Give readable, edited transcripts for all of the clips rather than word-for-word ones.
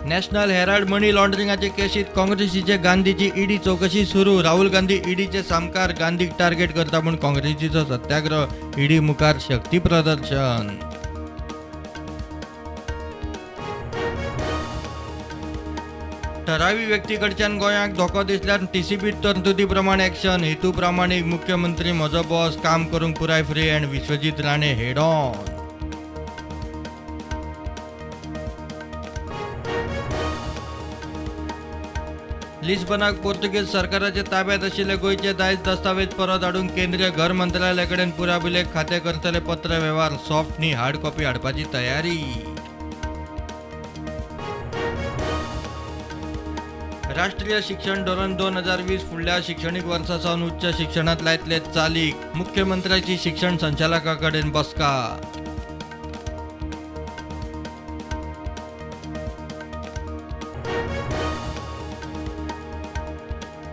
National Herald money लॉन्ड्रिंगाचे केशीत काँग्रेसीचे गांधीची ED चौकशी सुरू. राहुल गांधी ईडीचे सामकार गांधीक टार्गेट करता म्हूण काँग्रेसीचो सत्याग्रह. ईडी मुखार शक्ती प्रदर्शन. ठरावी व्यक्तीकडच्यान गोंयाक धोको दिसल्यार टीसीपी तरतुदी प्रमाण एक्शन. हेतू प्रामाणीक मुख्यमंत्री म्हजो बॉस, काम करूंक पुराय free and Vishwajit Rane head on. लिस्बनाक Portuguese सरकाराच्या ताब्यात आशिल्ले गोंयचे दायज दस्तावेज परत हाडूंक केंद्रीय घर मंत्रालयाकडेन पुराभिलेख खातें करतले पत्र वेव्हार. सॉफ्ट न्ही हार्ड कॉपी हाडपाची तयारी. राष्ट्रीय शिक्षण धोरण 2020 फुडल्या शिक्षणीक वर्सा सावन उच्च शिक्षणांत लायतले चालीक. मुख्यमंत्र्याची शिक्षण संचालका कडेन बसका.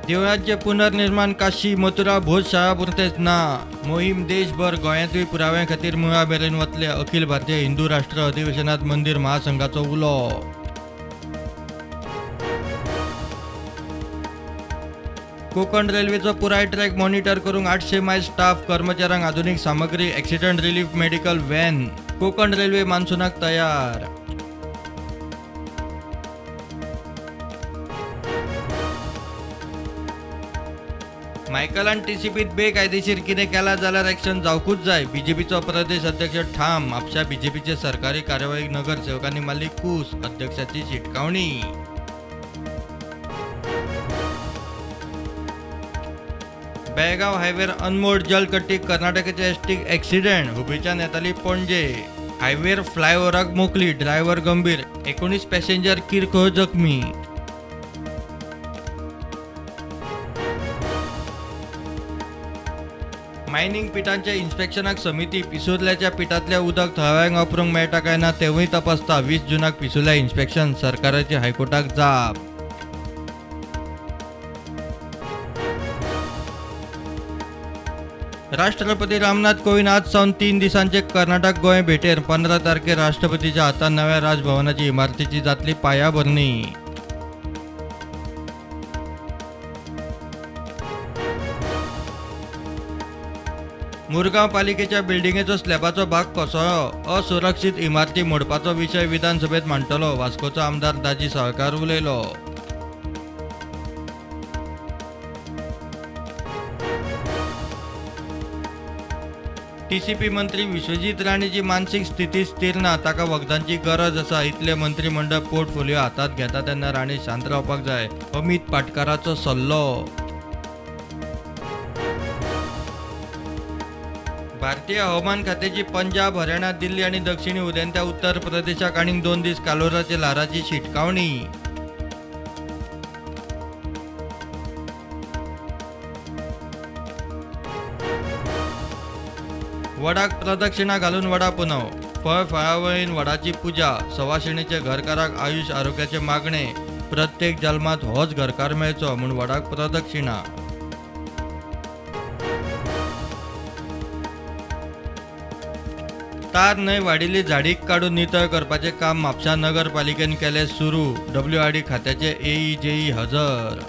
देवळांचें पुनर्निर्माण काशी मथुरा भोजशाळा पुरतेंच ना, मोहीम देशभर. गोंयांतूय पुराव्या खातीर मुळा मेरेन वतले. अखिल भारतीय हिंदू राष्ट्र अधिवेशनात मंदिर महासंघाचो उलो. कोकण रेल्वेचो पुराय ट्रॅक मॉनिटर करूंक 800 मायल स्टाफ, कर्मचाऱ्यांक आधुनीक सामग्री, accident relief medical van. Konkan railway मान्सूनाक तयार. मायकलान टीसीपीत बेकायदेशीर कितें केलां जाल्यार एक्शन जावकूच जाय. बीजेपीचो प्रदेश अध्यक्ष ठाम. म्हापश्यां बीजेपीचे सरकारी कार्यवाहीक नगरसेवकांनी मारली कूस. अध्यक्षाची शिटकावणी. बेळगांव हायवेर अनमोड जलकट्टी कर्नाटकाचे एसटीक एक्सिडेंट. हुबळीच्यान येताली पणजे. हायवेर फ्लायओव्हराक मोखली. ड्रायव्हर गंभीर. 19 पॅसेंजर किरकोळ जखमी. मायनिंग पिठांच्या इन्स्पेक्शनाक समिती. पिसुर्ल्याच्या पिठांतलें उदक थळाव्यांक वापरूंक मेळटा काय ना तेंवूय तपासता. 20 जूनाक पिसुर्ल्या इन्स्पेक्शन. सरकाराची हायकोर्टाक जाप. राष्ट्रपती रामनाथ कोविंद आज सावन 3 दिसांचे कर्नाटक गोंय भेटेर. 15 तारखेर राष्ट्रपतीच्या हातान नव्या राजभवनाची इमारतीची जातली पायाभरणी. मुरगांव पालिकेच्या बिल्डिंगेचो स्लॅबाचो भाग कोसळ्ळो. असुरक्षीत इमारती मोडपाचो विशय विधानसभेत मांडटलो. वास्कोचो आमदार दाजी साळकार उलयलो. टीसीपी मंत्री विश्वजीत राणेची मानसीक स्थिती स्थिर ना, ताका वखदांची गरज आसा. इतले मंत्रीमंडळ पोर्टफोलिओ हातांत घेता तेन्ना राणे शांत रावपाक जाय. अमित पाटकाराचो सल्लो. भारतीय हवामान खात्याची पंजाब, हरियाणा, दिल्ली आनी दक्षिणी उदेंत्या उत्तर प्रदेशाक आनीक 2 दीस कालोराच्या ल्हाराची शिटकावणी. वडाक प्रदक्षिणा घालून वडा पुनव. फळ फळावळीन वडाची पुजा. सवाशिणीचे घरकाराक आयुष आरोग्याचे मागणे. प्रत्येक जल्मात होच घरकार मेळचो म्हूण वडाक प्रदक्षिणा. तार न्हंय वाडिल्ली झाडीक काडून नितळ करपाचें काम म्हापशा नगरपालिकेन केलें सुरू. डब्ल्यूआरडी खात्याचे एई जेई हजर.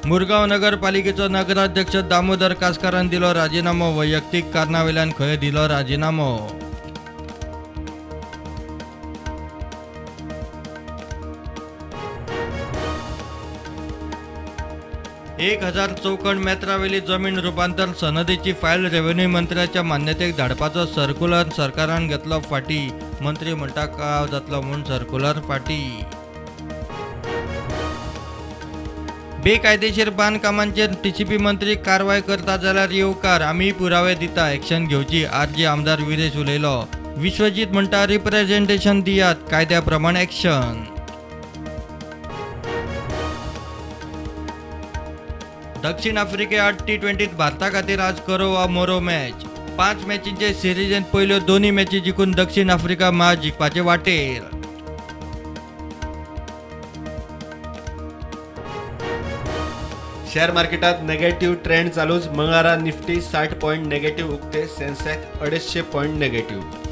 मुरगांव नगरपालिकेचो नगराध्यक्ष दामोदर कासकारान दिलो राजिनामो. वैयक्तीक कारणावेल्यान खंय दिलो राजिनामो. एक 1000 चौखण मेत्रावेली जमीन रुपांतर सनदीची फायल रेव्हेन्यू मंत्र्याच्या मान्यतेक धाडपाचो सर्क्युलर सरकारान घेतलो फाटी. मंत्री म्हणटा कळाव जातलो म्हूण सर्क्युलर फाटी. बेकायदेशीर बांदकामांचेर टीसीपी मंत्री कारवाय करता जाल्यार येवकार, आमी पुरावे दिता, एक्शन घेवची. आरजी आमदार विरेश उलयलो. विश्वजीत म्हणटा रिप्रेझेंटेशन दियात, कायद्या प्रमाण एक्शन. दक्षिण आफ्रिके आड T20 भारता खातीर आज करो वा मोरो मॅच. 5 मॅचींचे सिरिजेंत पयल्यो 2 मॅची जिखून दक्षिण आफ्रिका मॅच जिखपाचे वाटेर. शेअर मार्केटात नेगेटिव्ह ट्रेंड चालूच. मंगळारा निफ्टी 60 पॉईंट नेगेटिव्ह उक्ते, सेन्सेक्स 250 पॉईंट नेगेटिव्ह.